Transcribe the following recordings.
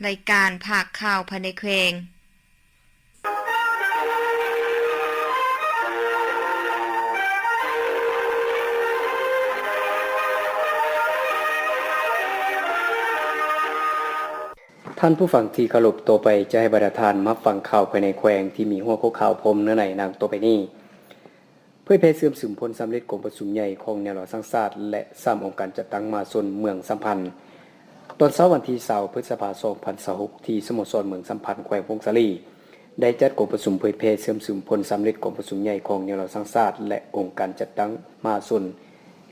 ລາຍການພາກຂ່າວພາຍໃນແຂວງ. ທ່ານຜູ້ຟັງທີ່ເຄົາລົບ, ຕໍ່ໄປຈະໃຫ້ບັນດາທ່ານມາຟັງຂ່າວພາຍໃນແຂວງທີ່ມີຫົວຂໍ້ຂ່າວພ້ອມເນື້ອໃນດັ່ງຕໍ່ໄປນີ້. ເຜີຍແຜ່ເຊື່ອມຊຶມຜົນສຳເລັດກອງປະຊຸມໃຫຍ່ຂອງແນວລາວສ້າງຊາດ ແລະ ສາມອົງການຈັດຕັ້ງມະຫາຊົນເມືອງສາມພັນ. ຕອນເຊົ້າວັນທີຊາວ ພຶດສະພາ ສອງພັນຊາວຫົກ ທີ່ສະໂມສອນເມືອງສາມພັນ ແຂວງຜົ້ງສາລີ ໄດ້ຈັດກອງປະຊຸມເຜີຍແຜ່ເຊື່ອມຊຶມຜົນສຳເລັດກອງປະຊຸມໃຫຍ່ຂອງແນວລາວສ້າງຊາດ ແລະ ອົງການຈັດຕັ້ງມະຫາຊົນ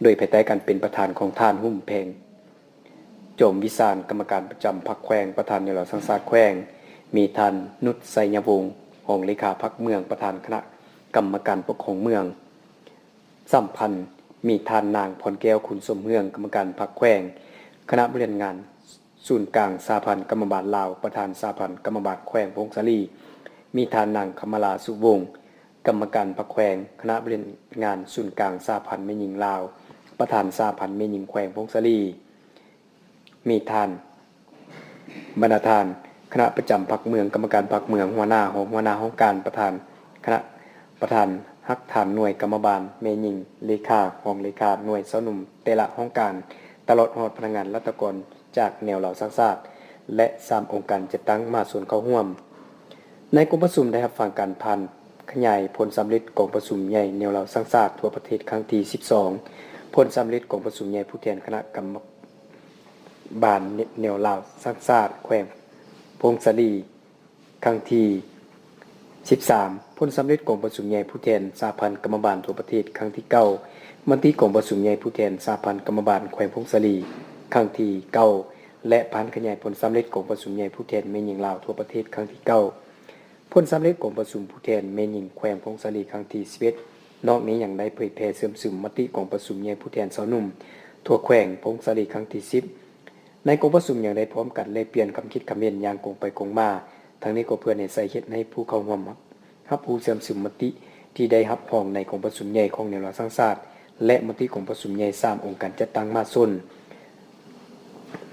ໂດຍພາຍໃຕ້ການເປັນປະທານຂອງທ່ານ ຫຸ້ມແພງ ຈອມວິສານ ກຳມະການປະຈຳພັກແຂວງ, ປະທານແນວລາວສ້າງຊາດແຂວງ, ມີທ່ານ ນຸດ ໄຊຍະວົງ ຮອງເລຂາພັກເມືອງ, ປະທານຄະນະກຳມະການປົກຄອງເມືອງສາມພັນ, ມີທ່ານນາງ ພອນແກ້ວ ຄຸນສົມເຮືອງ ກຳມະການພັກແຂວງ, ຄະນະບໍລິຫານງານສູນກາງສະຫະພັນກຳມະບານລາວ, ປະທານສະຫະພັນກຳມະບານແຂວງຜົ້ງສາລີ, ມີທ່ານນາງ ຄຳມາລາ ສຸວົງ ກຳມະການພັກແຂວງ, ຄະນະບໍລິຫານງານສູນກາງສະຫະພັນແມ່ຍິງລາວ, ປະທານສະຫະພັນແມ່ຍິງແຂວງຜົ້ງສາລີ, ມີທ່ານ ບັນດາທ່ານຄະນະປະຈຳພັກເມືອງ, ກຳມະການພັກເມືອງ, ຫົວໜ້າ, ຮອງຫົວໜ້າຫ້ອງການ, ປະທານຄະນະ, ປະທານຮາກຖານໜ່ວຍກຳມະບານແມ່ຍິງ, ເລຂາ, ຮອງເລຂາ, ໜ່ວຍຊາວໜຸ່ມແຕ່ລະຫ້ອງການ, ຕະຫຼອດຮອດພະນັກງານລັດຖະກອນຈາກແນວລາວສ້າງຊາດ ແລະ ສາມອົງການຈັດຕັ້ງມະຫາຊົນເຂົ້າຮ່ວມ. ໃນກອງປະຊຸມໄດ້ຮັບຟັງການຜ່ານຂະຫຍາຍຜົນສຳເລັດກອງປະຊຸມໃຫຍ່ແນວລາວສ້າງຊາດທົ່ວປະເທດຄັ້ງທີສິບສອງ, ຜົນສຳເລັດກອງປະຊຸມໃຫຍ່ຜູ້ແທນຄະນະກຳມະບານແນວລາວສ້າງຊາດແຂວງຜົ້ງສາລີຄັ້ງທີສິບສາມ, ຜົນສຳເລັດກອງປະຊຸມໃຫຍ່ຜູ້ແທນສະຫະພັນກຳມະບານທົ່ວປະເທດຄັ້ງທີເກົ້າ, ມະຕິກອງປະຊຸມໃຫຍ່ຜູ້ແທນສະຫະພັນກຳມະບານແຂວງຜົ້ງສາລີຄັ້ງທີເກົ້າ ແລະ ຜ່ານຂະຫຍາຍຜົນສຳເລັດກອງປະຊຸມໃຫຍ່ຜູ້ແທນແມ່ຍິງລາວທົ່ວປະເທດຄັ້ງທີເກົ້າ, ຜົນສຳເລັດກອງປະຊຸມຜູ້ແທນແມ່ຍິງແຂວງຜົ້ງສາລີຄັ້ງທີສິບເອັດ. ນອກນີ້ຍັງໄດ້ເຜີຍແຜ່ເຊື່ອມຊຶມມະຕິກອງປະຊຸມໃຫຍ່ຜູ້ແທນຊາວໜຸ່ມທົ່ວແຂວງຜົ້ງສາລີຄັ້ງທີສິບ. ໃນກອງປະຊຸມຍັງໄດ້ພ້ອມກັນແລກປ່ຽນຄຳຄິດຄຳເຫັນຢ່າງກົງໄປກົງມາ, ທັງນີ້ກໍເພື່ອແນໃສ່ເຮັດໃຫ້ຜູ້ເຂົ້າຮ່ວມຮັບຮູ້ເຊື່ອມຊຶມມະຕິທີ່ໄດ້ຮັບຮອງໃນກອງປະຊຸມໃຫຍ່ຂອງແນວລາວສ້າງຊາດ ແລະ ມະຕິກອງປະຊຸມໃຫຍ່ສາມອົງການຈັດຕັ້ງມະຫາຊົນ,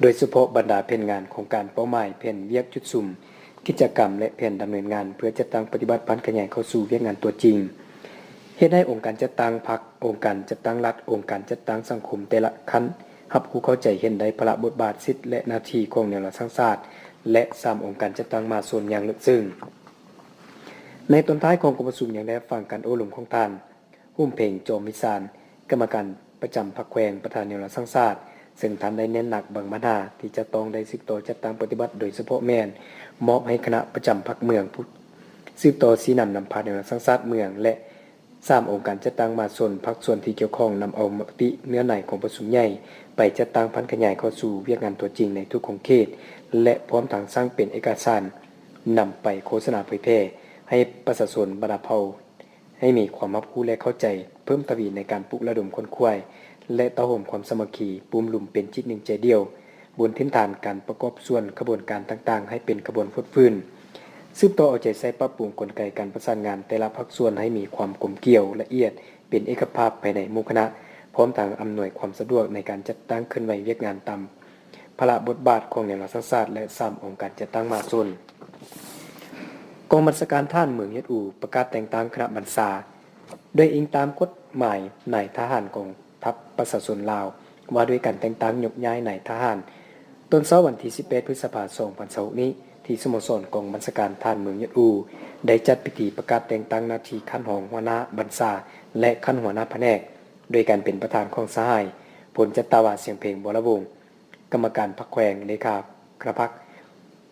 ໂດຍສະເພາະບັນດາແຜນງານ, ໂຄງການເປົ້າໝາຍ, ແຜນວຽກຈຸດສຸມ, ກິດຈະກຳ ແລະ ແຜນດຳເນີນງານ ເພື່ອຈັດຕັ້ງປະຕິບັດຜັນຂະຫຍາຍເຂົ້າສູ່ວຽກງານຕົວຈິງ, ເຮັດໃຫ້ອົງການຈັດຕັ້ງພັກ, ອົງການຈັດຕັ້ງລັດ, ອົງການຈັດຕັ້ງສັງຄົມແຕ່ລະຂັ້ນ ຮັບຮູ້ເຂົ້າໃຈເຫັນໄດ້ພາລະບົດບາດ, ສິດ ແລະ ໜ້າທີ່ຂອງແນວລາວສ້າງຊາດ ແລະ ສາມອົງການຈັດຕັ້ງມະຫາຊົນຢ່າງເລິກເຊິ່ງ. ໃນຕອນທ້າຍຂອງກອງປະຊຸມຍັງໄດ້ຮັບຟັງການໂອ້ລົມຂອງທ່ານ ຫຸ້ມເພັງ ຈອມວິສານ ກຳມະການປະຈຳພັກແຂວງ, ປະທານແນວລາວສ້າງຊາດ, ເຊິ່ງທ່ານໄດ້ເນັ້ນໜັກບາງບັນຫາທີ່ຈະຕ້ອງໄດ້ສືບຕໍ່ຈັດຕັ້ງປະຕິບັດ, ໂດຍສະເພາະແມ່ນມອບໃຫ້ຄະນະປະຈຳພັກເມືອງ ສືບຕໍ່ຊີ້ນຳນຳພາແນວລາວສ້າງຊາດເມືອງ ແລະ ສາມອົງການຈັດຕັ້ງມະຫາຊົນ, ພາກສ່ວນທີ່ກ່ຽວຂ້ອງນຳເອົາມະຕິເນື້ອໃນຂອງປະຊຸມໃຫຍ່ໄປຈັດຕັ້ງຜັນຂະຫຍາຍເຂົ້າສູ່ວຽກງານຕົວຈິງໃນທຸກຂົງເຂດ ແລະ ພ້ອມທັງສ້າງເປັນເອກະສານນຳໄປໂຄສະນາເຜີຍແຜ່ໃຫ້ປະຊາຊົນບັນດາເຜົ່າ ໃຫ້ມີຄວາມຮັບຮູ້ ແລະ ເຂົ້າໃຈເພີ່ມທະວີໃນການປຸກລະດົມຂົນຂວາຍ ແລະ ເຕົ້າໂຮມຄວາມສາມັກຄີ, ປຸ້ມລຸມເປັນຈິດໜຶ່ງໃຈດຽວ, ບົນພື້ນຖານການປະກອບສ່ວນຂະບວນການຕ່າງໆໃຫ້ເປັນຂະບວນຟົດຟື້ນ, ສືບຕໍ່ເອົາໃຈໃສ່ປັບປຸງກົນໄກການປະສານງານແຕ່ລະພາກສ່ວນໃຫ້ມີຄວາມກົມກຽວ, ລະອຽດ, ເປັນເອກະພາບພາຍໃນໝູ່ຄະນະ, ພ້ອມທັງອຳນວຍຄວາມສະດວກໃນການຈັດຕັ້ງເຄື່ອນໄຫວວຽກງານຕາມ ພາລະບົດບາດຂອງແນວລາວສ້າງຊາດ ແລະ ສາມອົງການຈັດຕັ້ງມະຫາຊົນ. ກອງບັນຊາການທະຫານເມືອງຍອດອູ ປະກາດແຕ່ງຕັ້ງຄະນະບັນຊາ ໂດຍອີງຕາມກົດໝາຍນາຍທະຫານກອງທັບປະຊາຊົນລາວ ວ່າດ້ວຍການແຕ່ງຕັ້ງຍົກຍ້າຍນາຍທະຫານ. ຕອນເຊົ້າວັນທີສິບແປດ ພຶດສະພາ ສອງພັນຊາວຫົກ ນີ້ ທີ່ສະໂມສອນກອງບັນຊາການທະຫານເມືອງຍອດອູ ໄດ້ຈັດພິທີປະກາດແຕ່ງຕັ້ງໜ້າທີ່ຂັ້ນຮອງຫົວໜ້າບັນຊາ ແລະ ຂັ້ນຫົວໜ້າພະແນກ ໂດຍການເປັນປະທານຂອງສະຫາຍ ພົນຈັດຕາວາ ສຽງເພັງ ວໍລະວົງ ກຳມະການພັກແຂວງ, ເລຂາຄະນະພັກ,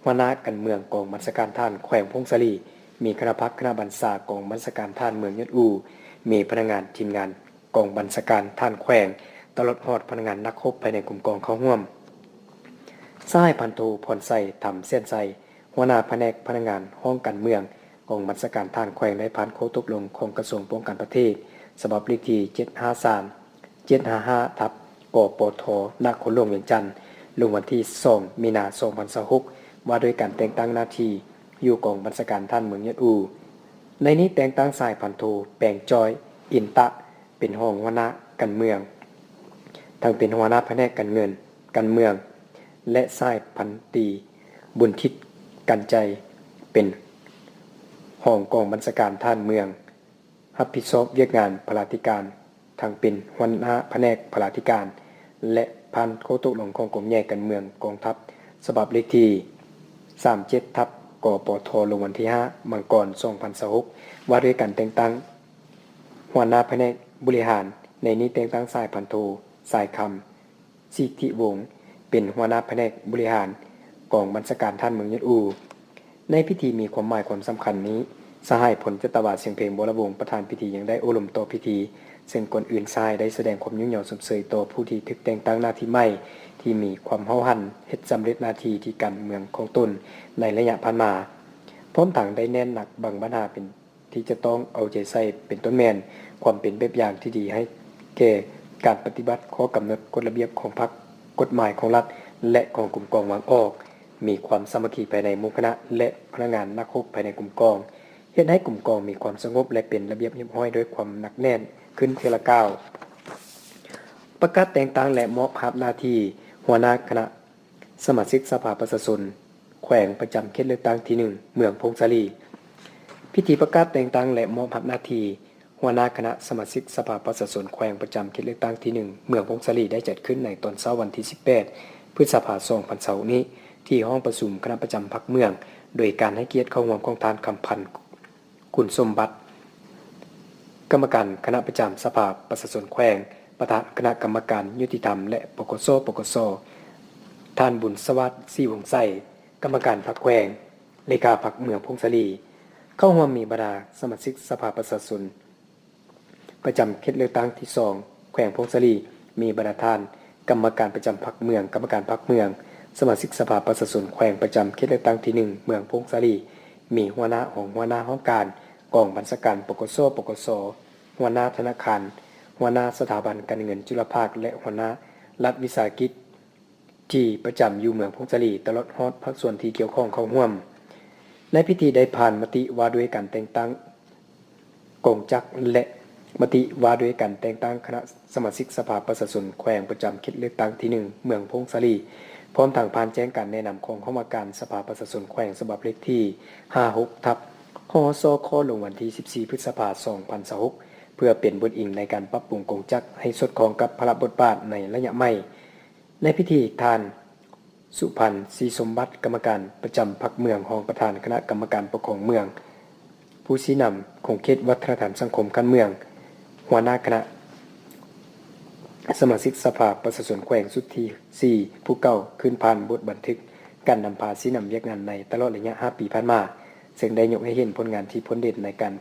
ຫົວໜ້າການເມືອງກອງບັນຊາການທະຫານແຂວງຜົ້ງສາລີ, ມີຄະນະພັກ, ຄະນະບັນຊາກອງບັນຊາການທະຫານເມືອງຍອດອູ, ມີພະນັກງານທີມງານກອງບັນຊາການທະຫານແຂວງ, ຕະຫຼອດຮອດພະນັກງານນັກຮົບພາຍໃນກົມກອງເຂົ້າຮ່ວມ. ສະຫາຍພັນໂທ ພອນໄຊ ທຳແສນໄຊ, ຫົວໜ້າພະແນກພະນັກງານຫ້ອງການເມືອງ ກອງບັນຊາການທະຫານແຂວງ ໄດ້ຜ່ານຂໍ້ຕົກລົງຂອງກະຊວງປ້ອງກັນປະເທດ ສະບັບເລກທີ ເຈັດຫ້າສາມ ເຈັດຫ້າຫ້າ ທັບ ກປທ ນະຄອນຫຼວງວຽງຈັນ ລົງວັນທີ ສອງ ມີນາ ສອງພັນຊາວຫົກ ວ່າດ້ວຍການແຕ່ງຕັ້ງໜ້າທີ່ຢູ່ກອງບັນຊາການທະຫານເມືອງຍອດອູ. ໃນນີ້ແຕ່ງຕັ້ງສະຫາຍພັນໂທ ແປງຈ້ອຍ ອິນຕະ ເປັນຮອງຫົວໜ້າການເມືອງ, ທັງເປັນຫົວໜ້າພະແນກການເງິນ, ການເມືອງ ແລະ ສະຫາຍພັນຕີ ບຸນທິດ ກັນໄຈ ເປັນຮອງກອງບັນຊາການທະຫານເມືອງ ຮັບຜິດຊອບວຽກງານພະລາທິການ ທັງເປັນຫົວໜ້າພະແນກພະລາທິການ ແລະ ຜ່ານຂໍ້ຕົກລົງຂອງກົມໃຫຍ່ການເມືອງກອງທັບ ສະບັບເລກທີສາມເຈັດ ທັບ ກປທ ລົງວັນທີຫ້າ ມັງກອນ ສອງພັນຊາວຫົກ ວ່າດ້ວຍການແຕ່ງຕັ້ງຫົວໜ້າພະແນກບໍລິຫານ, ໃນນີ້ແຕ່ງຕັ້ງສາຍພັນໂທ ສາຍຄຳ ສິດທິວົງ ເປັນຫົວໜ້າພະແນກບໍລິຫານກອງບັນຊາການທະຫານເມືອງຍອດອູ. ໃນພິທີມີຄວາມໝາຍຄວາມສຳຄັນນີ້, ສະຫາຍ ພົນຈັດຕະວາ ຊຽງເພັງ ວໍລະວົງ ປະທານພິທີ ຍັງໄດ້ໂອ້ລົມຕໍ່ພິທີ, ເຊິ່ງກ່ອນອື່ນສະຫາຍໄດ້ສະແດງຄວາມຍົກຍ້ອງຊົມເຊີຍຕໍ່ຜູ້ທີ່ຖືກແຕ່ງຕັ້ງໜ້າທີ່ໃໝ່ ທີ່ມີຄວາມຫ້າວຫັນເຮັດສຳເລັດໜ້າທີ່ທີ່ການເມືອງຂອງຕົນໃນໄລຍະຜ່ານມາ, ພ້ອມທັງໄດ້ເນັ້ນໜັກບາງບັນຫາເປັນ ທີ່ຈະຕ້ອງເອົາໃຈໃສ່ ເປັນຕົ້ນແມ່ນ ຄວາມເປັນແບບຢ່າງທີ່ດີໃຫ້ແກ່ການປະຕິບັດຂໍ້ກຳນົດກົດລະບຽບຂອງພັກ, ກົດໝາຍຂອງລັດ ແລະ ຂອງກຸ່ມກອງວາງອອກ, ມີຄວາມສາມັກຄີພາຍໃນໝູ່ຄະນະ ແລະ ພະນັກງານນັກຮົບພາຍໃນກຸ່ມກອງ, ເຮັດໃຫ້ກຸ່ມກອງມີຄວາມສະຫງົບ ແລະ ເປັນລະບຽບຮຽບຮ້ອຍດ້ວຍຄວາມໜັກແໜ້ນຂຶ້ນເທື່ອລະກ້າວ. ປະກາດແຕ່ງຕັ້ງ ແລະ ມອບຮັບໜ້າທີ່ຫົວໜ້າຄະນະ ສະມາຊິກສະພາປະຊາຊົນແຂວງປະຈຳເຂດເລືອກຕັ້ງທີໜຶ່ງ ເມືອງຜົ້ງສາລີ. ພິທີປະກາດແຕ່ງຕັ້ງ ແລະ ມອບຮັບໜ້າທີ່ຫົວໜ້າຄະນະສະມາຊິກສະພາປະຊາຊົນແຂວງປະຈຳເຂດເລືອກຕັ້ງທີໜຶ່ງ ເມືອງຜົ້ງສາລີ ໄດ້ຈັດຂຶ້ນໃນຕອນເຊົ້າວັນທີສິບແປດ ພຶດສະພາ ສອງພັນຊາວຫົກນີ້ ທີ່ຫ້ອງປະຊຸມຄະນະປະຈຳພັກເມືອງ ໂດຍການໃຫ້ກຽດເຂົ້າຮ່ວມຂອງທ່ານ ຄຳພັນ ຄຸນສົມບັດ ກຳມະການຄະນະປະຈຳສະພາປະຊາຊົນແຂວງ, ປະທານຄະນະກຳມະການຍຸຕິທຳ ແລະ ປກສ ປກສ, ທ່ານ ບຸນສະຫວາດ ສີວົງໄຊ ກຳມະການພັກແຂວງ, ເລຂາພັກເມືອງຜົ້ງສາລີ. ເຂົ້າຮ່ວມມີບັນດາສະມາຊິກສະພາປະຊາຊົນ ປະຈຳເຂດເລືອກຕັ້ງທີສອງ ແຂວງຜົ້ງສາລີ, ມີບັນດາທ່ານກຳມະການປະຈຳພັກເມືອງ, ກຳມະການພັກເມືອງ, ສະມາຊິກສະພາປະຊາຊົນແຂວງປະຈຳເຂດເລືອກຕັ້ງທີໜຶ່ງ ເມືອງຜົ້ງສາລີ, ມີຫົວໜ້າ, ຮອງຫົວໜ້າຫ້ອງການ, ກອງບັນຊາການ ປກສ ປກສ, ຫົວໜ້າທະນາຄານ, ຫົວໜ້າສະຖາບັນການເງິນຈຸລະພາກ ແລະ ຫົວໜ້າລັດວິສາຫະກິດ ທີ່ປະຈຳຢູ່ເມືອງຜົ້ງສາລີ ຕະຫຼອດຮອດພາກສ່ວນທີ່ກ່ຽວຂ້ອງເຂົ້າຮ່ວມ. ໃນພິທີໄດ້ຜ່ານມະຕິວ່າດ້ວຍການແຕ່ງຕັ້ງກອງຈັກ ແລະ ມະຕິວ່າດ້ວຍການແຕ່ງຕັ້ງຄະນະສະມາຊິກສະພາປະຊາຊົນແຂວງປະຈຳເຂດເລືອກຕັ້ງທີໜຶ່ງ ເມືອງຜົ້ງສາລີ, ພ້ອມທັງຜ່ານແຈ້ງການແນະນຳຂອງຫ້ອງວ່າການສະພາປະຊາຊົນແຂວງ ສະບັບເລກທີຫ້າຫົກ ທັບ ຫສຂ ລົງວັນທີສິບສີ່ ພຶດສະພາ ສອງພັນຊາວຫົກ ເພື່ອເປັນບົດອີງໃນການປັບປຸງກອງຈັກໃຫ້ສອດຄ່ອງກັບພາລະບົດບາດໃນໄລຍະໃໝ່. ໃນພິທີ, ທ່ານ ສຸພັນ ສີສົມບັດ ກຳມະການປະຈຳພັກເມືອງ, ຮອງປະທານຄະນະກຳມະການປົກຄອງເມືອງ, ຜູ້ຊີ້ນຳຂົງເຂດວັດທະນະທຳສັງຄົມຂັ້ນເມືອງ, ຫົວໜ້າຄະນະສະມາຊິກສະພາປະຊາຊົນແຂວງຊຸດທີສີ່ ຜູ້ເກົ່າ, ຂຶ້ນຜ່ານບົດບັນທຶກການນຳພາຊີ້ນຳວຽກງານໃນຕະຫຼອດໄລຍະຫ້າປີຜ່ານມາ, ເຊິ່ງໄດ້ຍົກໃຫ້ເຫັນຜົນງານທີ່ພົ້ນເດັ່ນໃນການ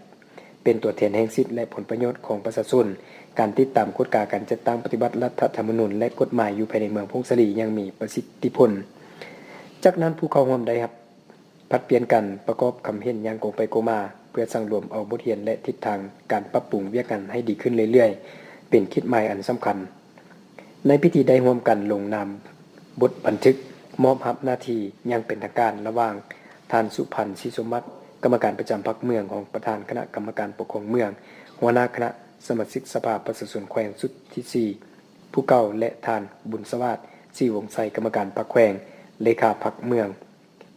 ເປັນຕົວແທນແຫ່ງສິດ ແລະ ຜົນປະໂຫຍດຂອງປະຊາຊົນ, ການຕິດຕາມກວດກາການຈັດຕັ້ງປະຕິບັດລັດຖະທຳມະນູນ ແລະ ກົດໝາຍຢູ່ພາຍໃນເມືອງຜົ້ງສາລີຢ່າງມີປະສິດທິຜົນ. ຈາກນັ້ນ, ຜູ້ເຂົ້າຮ່ວມໄດ້ຮັບຜັດປ່ຽນກັນປະກອບຄຳເຫັນຢ່າງກົງໄປກົງມາ ເພື່ອສັງລວມເອົາບົດຮຽນ ແລະ ທິດທາງການປັບປຸງວຽກງານໃຫ້ດີຂຶ້ນເລື້ອຍໆ ເປັນຂີດໝາຍອັນສຳຄັນ. ໃນພິທີໄດ້ຮ່ວມກັນລົງນາມບົດບັນທຶກມອບຮັບໜ້າທີ່ຢ່າງເປັນທາງການລະຫວ່າງ ທ່ານ ສຸພັນ ສີສົມບັດ ກຳມະການປະຈຳພັກເມືອງ, ຮອງປະທານຄະນະກຳມະການປົກຄອງເມືອງ, ຫົວໜ້າຄະນະສະມາຊິກສະພາປະຊາຊົນແຂວງຊຸດທີສີ່ ຜູ້ເກົ່າ ແລະ ທ່ານ ບຸນສະຫວາດ ສີວົງໄຊ ກຳມະການພັກແຂວງ, ເລຂາພັກເມືອງ,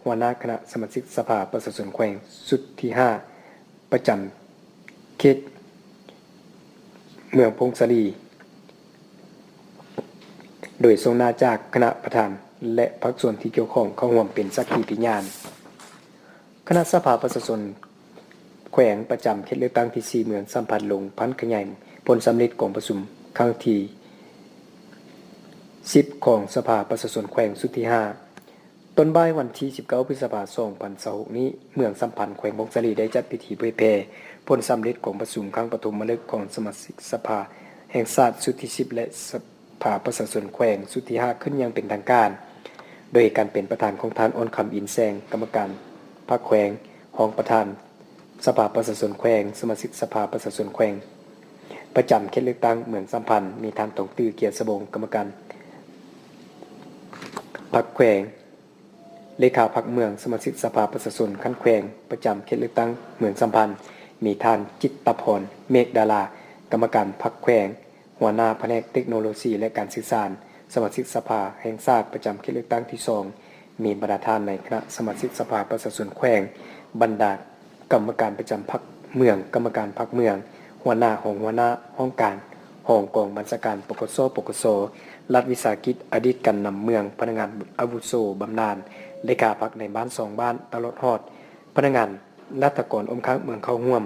ຫົວໜ້າຄະນະສະມາຊິກສະພາປະຊາຊົນແຂວງຊຸດທີຫ້າ ປະຈຳເຂດເມືອງຜົ້ງສາລີ ໂດຍຊົງໜ້າຈາກຄະນະປະທານ ແລະ ພາກສ່ວນທີ່ກ່ຽວຂ້ອງເຂົ້າຮ່ວມເປັນສັກຂີພະຍານ. ຄະນະສະພາປະຊາຊົນແຂວງປະຈຳເຂດເລືອກຕັ້ງທີສີ່ ເມືອງສາມພັນ ລົງຜັນຂະຫຍາຍຜົນສຳເລັດກອງປະຊຸມຄັ້ງທີສິບ ຂອງສະພາປະຊາຊົນແຂວງຊຸດທີຫ້າ. ຕອນບ່າຍວັນທີສິບເກົ້າ ພຶດສະພາ ສອງພັນຊາວຫົກນີ້, ເມືອງສາມພັນ ແຂວງຜົ້ງສາລີ ໄດ້ຈັດພິທີເຜີຍແຜ່ຜົນສຳເລັດກອງປະຊຸມຄັ້ງປະຖົມມະລຶກຂອງສະມາຊິກສະພາແຫ່ງຊາດຊຸດທີສິບ ແລະ ສະພາປະຊາຊົນແຂວງຊຸດທີຫ້າ ຂຶ້ນຢ່າງເປັນທາງການ, ໂດຍການເປັນປະທານຂອງທ່ານ ອ່ອນຄຳ ອິນແສງ ກຳມະການພັກແຂວງ, ຮອງປະທານ ສະພາປະຊາຊົນແຂວງ, ສະມາຊິກສະພາປະຊາຊົນແຂວງປະຈຳເຂດເລືອກຕັ້ງເມືອງສາມພັນ, ມີທ່ານ ທອງຕື້ ກຽວສະວົງ ກຳມະການພັກແຂວງ, ເລຂາພັກເມືອງ, ສະມາຊິກສະພາປະຊາຊົນຂັ້ນແຂວງປະຈຳເຂດເລືອກຕັ້ງເມືອງສາມພັນ, ມີທ່ານ ຈິດຕະພອນ ເມກດາລາ ກຳມະການພັກແຂວງ, ຫົວໜ້າພະແນກເຕັກໂນໂລຊີ ແລະ ການສື່ສານ, ສະມາຊິກສະພາແຫ່ງຊາດປະຈຳເຂດເລືອກຕັ້ງທີສອງ, ມີບັນດາທ່ານໃນຄະນະສະມາຊິກສະພາປະຊາຊົນແຂວງ, ບັນດາກຳມະການປະຈຳພັກເມືອງ, ກຳມະການພັກເມືອງ, ຫົວໜ້າ, ຮອງຫົວໜ້າຫ້ອງການ, ຮອງກອງບັນຊາການ ປກສ, ປກສ, ລັດວິສາຫະກິດ, ອະດີດການນຳເມືອງ, ພະນັກງານອາວຸໂສບຳນານ, ເລຂາພັກໃນບ້ານສອງບ້ານ, ຕະຫຼອດຮອດພະນັກງານລັດຖະກອນອ້ອມຂ້າງເມືອງເຂົ້າຮ່ວມ.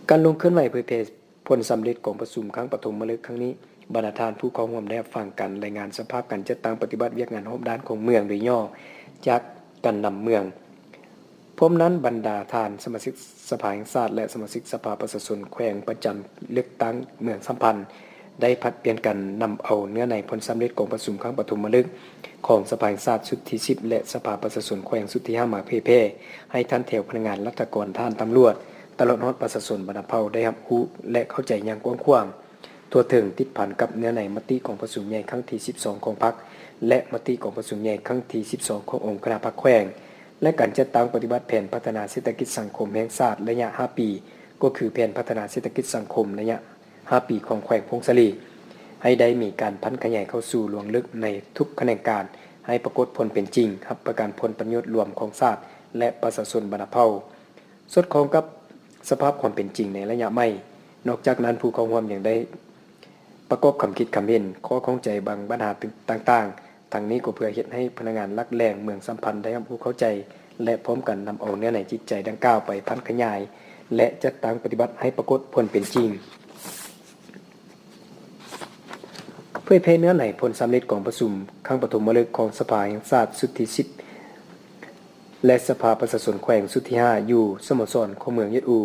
ການລົງເຄື່ອນໄຫວເຜີຍແຜ່ ຜົນສຳເລັດກອງປະຊຸມຄັ້ງປະຖົມມະລຶກຄັ້ງນີ້, ບັນດາທ່ານຜູ້ເຂົ້າຮ່ວມໄດ້ຮັບຟັງການລາຍງານສະພາບການຈັດຕັ້ງປະຕິບັດວຽກງານຮອບດ້ານຂອງເມືອງໂດຍຫຍໍ້ຈາກການນຳເມືອງ. ພ້ອມນັ້ນ, ບັນດາທ່ານສະມາຊິກສະພາແຫ່ງຊາດ ແລະ ສະມາຊິກສະພາປະຊາຊົນແຂວງປະຈຳເລືອກຕັ້ງເມືອງສຳພັນ ໄດ້ຜັດປ່ຽນກັນນຳເອົາເນື້ອໃນຜົນສຳເລັດກອງປະຊຸມຄັ້ງປະຖົມມະລຶກຂອງສະພາແຫ່ງຊາດຊຸດທີສິບ ແລະ ສະພາປະຊາຊົນແຂວງຊຸດທີຫ້າ ມາເຜີຍແຜ່ໃຫ້ທ່ານແຖວພະນັກງານລັດຖະກອນ, ທະຫານ, ຕຳຫຼວດ, ຕະຫຼອດຮອດປະຊາຊົນບັນດາເຜົ່າໄດ້ຮັບຮູ້ ແລະ ເຂົ້າໃຈຢ່າງກວ້າງຂວາງທົ່ວເຖິງ, ຕິດພັນກັບເນື້ອໃນມະຕິກອງປະຊຸມໃຫຍ່ຄັ້ງທີສິບສອງຂອງພັກ ແລະ ມະຕິກອງປະຊຸມໃຫຍ່ຄັ້ງທີສິບສອງຂອງອົງຄະນະພັກແຂວງ ແລະ ການຈັດຕັ້ງປະຕິບັດແຜນພັດທະນາເສດຖະກິດສັງຄົມແຫ່ງຊາດໄລຍະຫ້າປີ, ກໍຄືແຜນພັດທະນາເສດຖະກິດສັງຄົມໄລຍະຫ້າປີຂອງແຂວງຜົ້ງສາລີ, ໃຫ້ໄດ້ມີການຜັນຂະຫຍາຍເຂົ້າສູ່ລວງເລິກໃນທຸກຂະແໜງການ, ໃຫ້ປາກົດຜົນເປັນຈິງ, ຮັບປະກັນຜົນປະໂຫຍດລວມຂອງຊາດ ແລະ ປະຊາຊົນບັນດາເຜົ່າ. ສອດຄ່ອງກັບສະພາບຄວາມເປັນຈິງໃນໄລຍະໃໝ່. ນອກຈາກນັ້ນ, ຜູ້ເຂົ້າຮ່ວມຍັງໄດ້ປະກອບຄຳຄິດຄຳເຫັນ, ຂໍ້ຂ້ອງໃຈ, ບາງບັນຫາຕ່າງໆ, ທັງນີ້ກໍເພື່ອເຮັດໃຫ້ພະນັກງານຫຼັກແຫຼ່ງເມືອງສຳພັນໄດ້ຮັບຮູ້ເຂົ້າໃຈ ແລະ ພ້ອມກັນນຳເອົາເນື້ອໃນຈິດໃຈດັ່ງກ່າວໄປຜັນຂະຫຍາຍ ແລະ ຈັດຕັ້ງປະຕິບັດໃຫ້ປາກົດຜົນເປັນຈິງ. ເຜີຍແຜ່ເນື້ອໃນຜົນສຳເລັດກອງປະຊຸມຄັ້ງປະຖົມມະລຶກຂອງສະພາແຫ່ງຊາດຊຸດທີສິບ ແລະ ສະພາປະຊາຊົນແຂວງຊຸດທີຫ້າ ຢູ່ສະໂມສອນຂອງເມືອງຍອດອູ.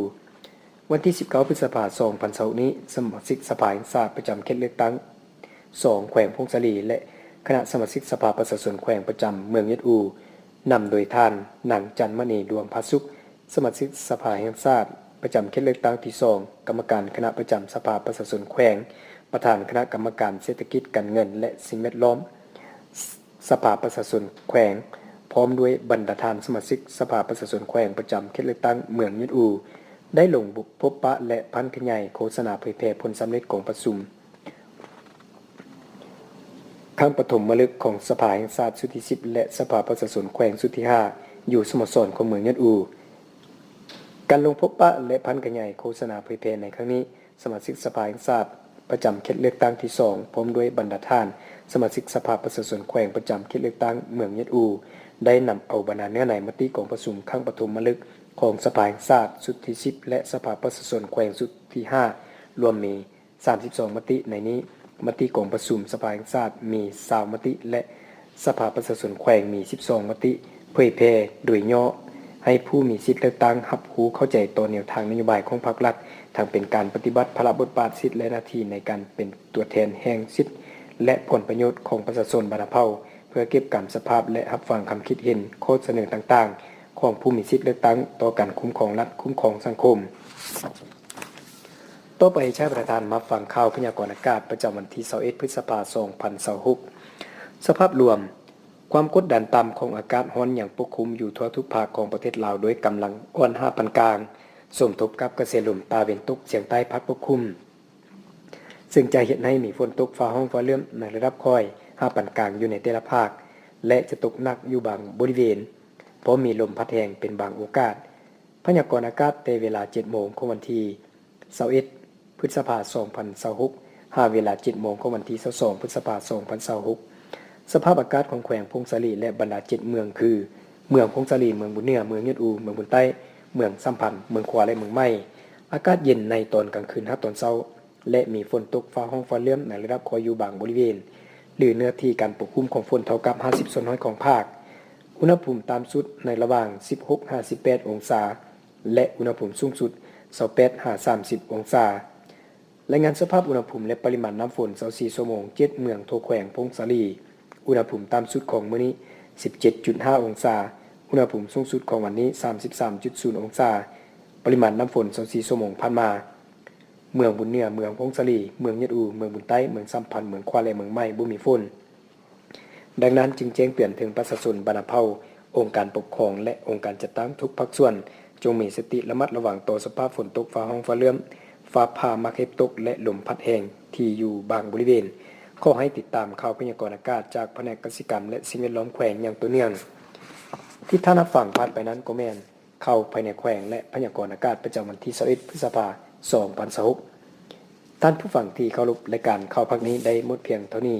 ວັນທີສິບເກົ້າ ພຶດສະພາ ສອງພັນຊາວຫົກນີ້, ສະມາຊິກສະພາແຫ່ງຊາດປະຈຳເຂດເລືອກຕັ້ງສອງ ແຂວງຜົ້ງສາລີ ແລະ ຄະນະສະມາຊິກສະພາປະຊາຊົນແຂວງປະຈຳເມືອງຍອດອູ, ນຳໂດຍທ່ານ ນາງ ຈັນມະນີ ດວງຜາສຸກ, ສະມາຊິກສະພາແຫ່ງຊາດປະຈຳເຂດເລືອກຕັ້ງທີສອງ, ກຳມະການຄະນະປະຈຳສະພາປະຊາຊົນແຂວງ, ປະທານຄະນະກຳມະການເສດຖະກິດ, ການເງິນ ແລະ ສິ່ງແວດລ້ອມ ສະພາປະຊາຊົນແຂວງ, ພ້ອມດ້ວຍບັນດາທ່ານສະມາຊິກສະພາປະຊາຊົນແຂວງປະຈຳເຂດເລືອກຕັ້ງເມືອງຍອດອູ, ໄດ້ລົງພົບປະ ແລະ ຜັນຂະຫຍາຍໂຄສະນາເຜີຍແຜ່ຜົນສຳເລັດກອງປະຊຸມ ຄັ້ງປະຖົມມະລຶກຂອງສະພາແຫ່ງຊາດຊຸດທີສິບ ແລະ ສະພາປະຊາຊົນແຂວງຊຸດທີຫ້າ ຢູ່ສະໂມສອນຂອງເມືອງຍອດອູ. ການລົງພົບປະ ແລະ ຜັນຂະຫຍາຍໂຄສະນາເຜີຍແຜ່ໃນຄັ້ງນີ້, ສະມາຊິກສະພາແຫ່ງຊາດປະຈຳເຂດເລືອກຕັ້ງທີສອງ ພ້ອມດ້ວຍບັນດາທ່ານສະມາຊິກສະພາປະຊາຊົນແຂວງປະຈຳເຂດເລືອກຕັ້ງເມືອງຍອດອູ ໄດ້ນຳເອົາບັນດາເນື້ອໃນມະຕິກອງປະຊຸມຄັ້ງປະຖົມມະລຶກຂອງສະພາແຫ່ງຊາດຊຸດທີສິບ ແລະ ສະພາປະຊາຊົນແຂວງຊຸດທີຫ້າ ລວມມີ ສາມສິບສອງມະຕິ. ໃນນີ້, ມະຕິກອງປະຊຸມສະພາແຫ່ງຊາດມີຊາວມະຕິ ແລະ ສະພາປະຊາຊົນແຂວງມີສິບສອງມະຕິ, ເຜີຍແຜ່ໂດຍຫຍໍ້ໃຫ້ຜູ້ມີສິດເລືອກຕັ້ງຮັບຮູ້ເຂົ້າໃຈຕໍ່ແນວທາງນະໂຍບາຍຂອງພັກລັດ, ທັງເປັນການປະຕິບັດພາລະບົດບາດ, ສິດ ແລະ ໜ້າທີ່ໃນການເປັນຕົວແທນແຫ່ງສິດ ແລະ ຜົນປະໂຫຍດຂອງປະຊາຊົນບັນດາເຜົ່າ, ເພື່ອເກັບກຳສະພາບ ແລະ ຮັບຟັງຄຳຄິດເຫັນ, ຂໍ້ສະເໜີຕ່າງໆ ຂອງຜູ້ມີສິດເລືອກຕັ້ງຕໍ່ການຄຸ້ມຄອງລັດ, ຄຸ້ມຄອງສັງຄົມ. ຕໍ່ໄປ, ໃຫ້ທ່ານມາຟັງຂ່າວພະຍາກອນອາກາດປະຈຳວັນທີຊາວເອັດ ພຶດສະພາ ສອງພັນຊາວຫົກ. ສະພາບລວມ, ຄວາມກົດດັນຕ່ຳຂອງອາກາດຮ້ອນຍັງປົກຄຸມຢູ່ທົ່ວທຸກພາກຂອງປະເທດລາວ ດ້ວຍກຳລັງອ່ອນຫາປານກາງ, ສົມທົບກັບກະແສລົມຕາເວັນຕົກສຽງໃຕ້ພັດປົກຄຸມ, ເຊິ່ງຈະເຮັດໃຫ້ມີຝົນຕົກຟ້າຮ້ອງຟ້າເຫຼື້ອມໃນລະດັບຄ່ອຍຫາປານກາງຢູ່ໃນແຕ່ລະພາກ ແລະ ຈະຕົກໜັກຢູ່ບາງບໍລິເວນ, ພ້ອມມີລົມພັດແຮງເປັນບາງໂອກາດ. ພະຍາກອນອາກາດແຕ່ເວລາເຈັດໂມງຂອງວັນທີຊາວເອັດ ພຶດສະພາ ສອງພັນຊາວຫົກ ຫາເວລາເຈັດໂມງຂອງວັນທີຊາວສອງ ພຶດສະພາ ສອງພັນຊາວຫົກ. ສະພາບອາກາດຂອງແຂວງຜົ້ງສາລີ ແລະ ບັນດາເຈັດເມືອງຄື ເມືອງຜົ້ງສາລີ, ເມືອງບຸນເໜືອ, ເມືອງຍອດອູ, ເມືອງບຸນໃຕ້, ເມືອງສຳພັນ, ເມືອງຂວາ ແລະ ເມືອງໃໝ່. ອາກາດເຢັນໃນຕອນກາງຄືນຫາຕອນເຊົ້າ ແລະ ມີຝົນຕົກຟ້າຮ້ອງຟ້າເຫຼື້ອມໃນລະດັບຄ່ອຍຢູ່ບາງບໍລິເວນ ຫຼື ເນື້ອທີ່ການປົກຄຸມຂອງຝົນເທົ່າກັບຫ້າສິບສ່ວນຮ້ອຍຂອງພາກ. ອຸນຫະພູມຕ່ຳສຸດໃນລະຫວ່າງສິບຫົກຫາສິບແປດອົງສາ ແລະ ອຸນຫະພູມສູງສຸດຊາວແປດຫາສາມສິບອົງສາ. ລາຍງານສະພາບອຸນຫະພູມ ແລະ ປະລິມານນ້ຳຝົນ ຊາວສີ່ຊົ່ວໂມງ ເຈັດເມືອງທົ່ວແຂວງຜົ້ງສາລີ. ອຸນຫະພູມຕ່ຳສຸດຂອງມື້ນີ້ ສິບເຈັດຈຸດຫ້າອົງສາ, ອຸນຫະພູມສູງສຸດຂອງວັນນີ້ ສາມສິບສາມຈຸດສູນອົງສາ. ປະລິມານນ້ຳຝົນ ຊາວສີ່ຊົ່ວໂມງຜ່ານມາ, ເມືອງບຸນເໜືອ, ເມືອງຜົ້ງສາລີ, ເມືອງຍອດອູ, ເມືອງບຸນໃຕ້, ເມືອງສຳພັນ, ເມືອງຂວາ ແລະ ເມືອງໃໝ່ ບໍ່ມີຝົນ. ດັ່ງນັ້ນ, ຈຶ່ງແຈ້ງເຕືອນເຖິງປະຊາຊົນບັນດາເຜົ່າ, ອົງການປົກຄອງ ແລະ ອົງການຈັດຕັ້ງທຸກພາກສ່ວນ, ຈົ່ງມີສະຕິລະມັດລະວັງຕໍ່ສະພາບຝົນຕົກຟ້າຮ້ອງຟ້າເຫຼື້ອມ, ຟ້າຜ່າ, ໝາກເຫັບຕົກ ແລະ ລົມພັດແຮງທີ່ຢູ່ບາງບໍລິເວນ. ຂໍໃຫ້ຕິດຕາມຂ່າວພະຍາກອນອາກາດຈາກພະແນກກະສິກຳ ແລະ ສິ່ງແວດລ້ອມແຂວງຢ່າງຕໍ່ເນື່ອງ. ທີ່ທ່ານຮັບຟັງຜ່ານໄປນັ້ນກໍແມ່ນ ຂ່າວພາຍໃນແຂວງ ແລະ ພະຍາກອນອາກາດປະຈຳວັນທີຊາວເອັດ ພຶດສະພາ ສອງພັນຊາວຫົກ. ທ່ານຜູ້ຟັງທີ່ເຄົາລົບ, ລາຍການຂ່າວພາກນີ້ໄດ້ໝົດພຽງເທົ່ານີ້.